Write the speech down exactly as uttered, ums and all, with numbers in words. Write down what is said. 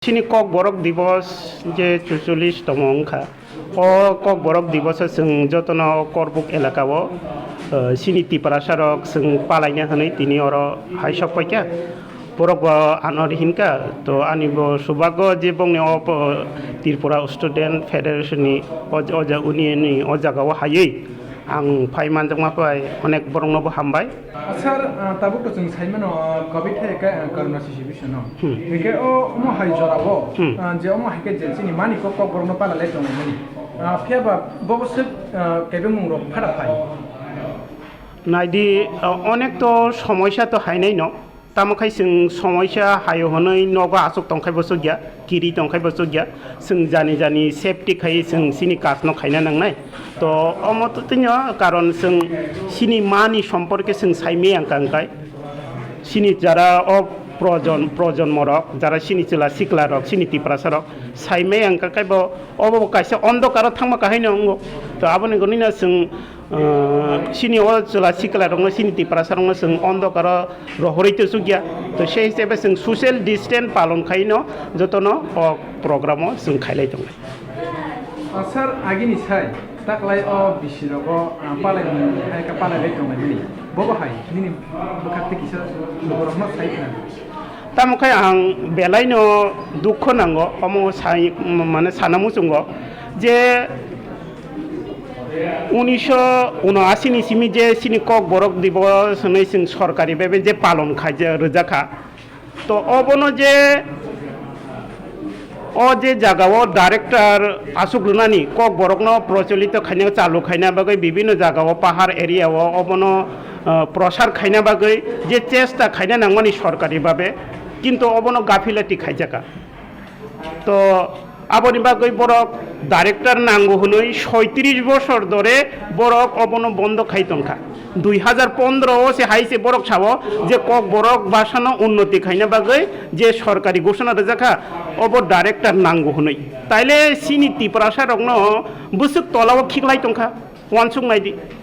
Chini Kokborok Dibos je chucholish tongmo wngkha, o Kokborok Diboso chwng jotono Korbuk elakao, eh, chini Tiprasarok chwng palaina hwnwi tini oro hai sok paikha. Borok bo ano ri hinkha, to ani bo subhago je bongni o po-, Tripura Student Federation ni o, o ja union ni o jagao haiwi ang phai manjakma pai onek borokno bo hambai. Sir, ah, tabuk to chwng sai mano, ah, covid hai khe, ah, corona situation no. Hmm. Hingkhe o omo hai jorao, Hmm. ah, je omo hai khe je chini mani kok kok borokno pala lai tongo mani. Ah, phiya ba bobo swk, ah, kebengmung rok phada phai. Naidi, ah, onek to somoisa to hainai no. Tamo khai chwng somoisa hayo hwnwi nogo aswk tongkhai bo chukya, kiri tongkhai bo chukya. Chwng jani jani safety khai chwng chini kasno khaina nangnai. To omo to tini karon chwng chini mani somporke chwng sai meyang kangkai. Chini jara o projon-, projonmorok, jara chini chwla siklarok, chini Tiprasarok, sai meyang kangkai bo obo bo kaisa ondokaro thangma kahaino wngo. To aboni gonino chwng, uh, chini o chwla siklarokno, chini Tiprasarokno chwng ondokaro rohorwi to chukya. To sei hisabe chwng social distance palon khaino jotono o programo chwng khailai tongo. Ah, sir, agini sai taklai o bisi rogo, ah, palai hai ka palai bai tongnai bini. Bobo hai nini bwkhak tei kisa borokno sai khna. Tamo khe ang belaino dukho nango, omo sai, mane sana muchungo je unisho unoashi ni simi je chini Kokborok Dibos hwnwi chwng sorkari bebe je palon khaija rwjakha. To obono je o je jagao director aswk rwnani Kokborokno procholito khaina, chalu khaina bagwi bibinno jagao pahar area o obono, ah, prosar khaina bagwi je chesta khaina nangmani sorkari babe, kintu obono gafilati khaijaka. To aboni bagwi borok director nango hwnwi soitris bosor dore borok obono bondo khai tongkha. Dui hajar pondro o se hai se borok sao je Kokborok bwsano unnoti khaina bagwi je sorkari ghoshona rwjakha, obo director nango hwnwi. Taile chini Tiprasa rokno bwswk tolao khiklai tongkha, uansuk naidi.